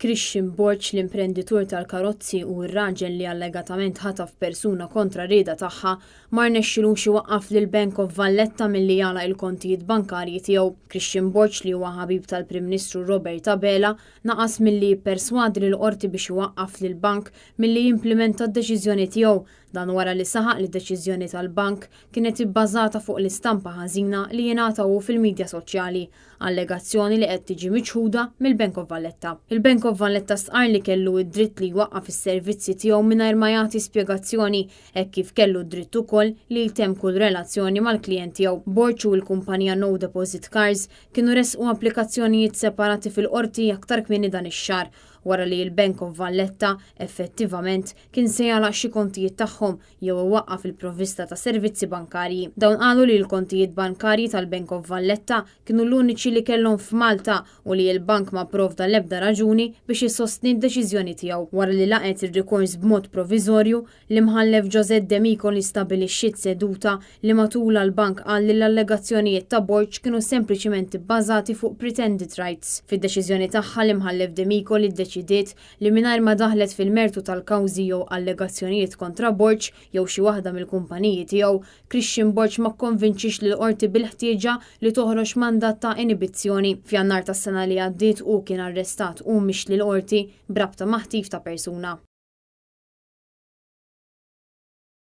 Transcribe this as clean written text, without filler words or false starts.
Christian Borg, l-imprenditur tal-karozzi u r-raġel li allegatament ħataf persuna kontra r-rieda tagħha, ma rnexxilux iwaqqaf lil Bank of Valletta milli jagħlaq il-kontijiet bankarji tiegħu. Christian Borg, li huwa ħabib tal-Prim Ministru Robert Abela, naqas milli jipperswadi lill-Qorti biex iwaqqaf lill-bank milli jimplimenta d-deċiżjoni tiegħu. Dan wara li saħaq li d-deċiżjoni tal-bank kienet ibbażata fuq l-istampa ħażina li jingħata hu fil-midja soċjali, allegazzjoni li qed tiġi miċħuda mill-Bank of Valletta. Il-Bank of Valletta stqarr li kellu d-dritt li jwaqqaf is-servizzi tiegħu mingħajr ma jagħti spjegazzjoni hekk kif kellu d-dritt ukoll li jtemm kull relazzjoni mal-klijent tiegħu. Borg u l-kumpanija No Deposit Cars kienu ressqu applikazzjonijiet separati fil-qorti aktar kmieni dan ix-xahar wara li l-Bank of Valletta effettivament kien se jagħlaq xi kontijiet tagħhom jew iwaqqaf il-provvista ta' servizzi bankarji. Dawn qalu li l-kontijiet bankarji tal-Bank of Valletta kienu l-uniċi li kellhom f'Malta u li l-bank ma pprovda l-ebda raġuni biex isostni d-deċiżjoni tiegħu. Wara li laqgħet ir-rikors b'mod proviżorju, l-Imħallef Josette Demicoli stabbilixxiet seduta li matulha l-bank qal li l-allegazzjonijiet ta' Borg kienu sempliċiment ibbażati fuq pretended rights. Fid-deċiżjoni tagħha l-Imħallef Demicoli ddeċidiet li mingħajr ma daħlet fil-mertu tal-kawżi jew allegazzjonijiet kontra Borg jew xi waħda mill-kumpaniji tiegħu, Christian Borg ma kkonvinċiex lill-Qorti bil-ħtieġa li toħroġ mandat ta' inibizzjoni. F'Jannar tas-sena li għaddiet hu kien arrestat u mixli l-Qorti b'rabta ma' ħtif ta' persuna.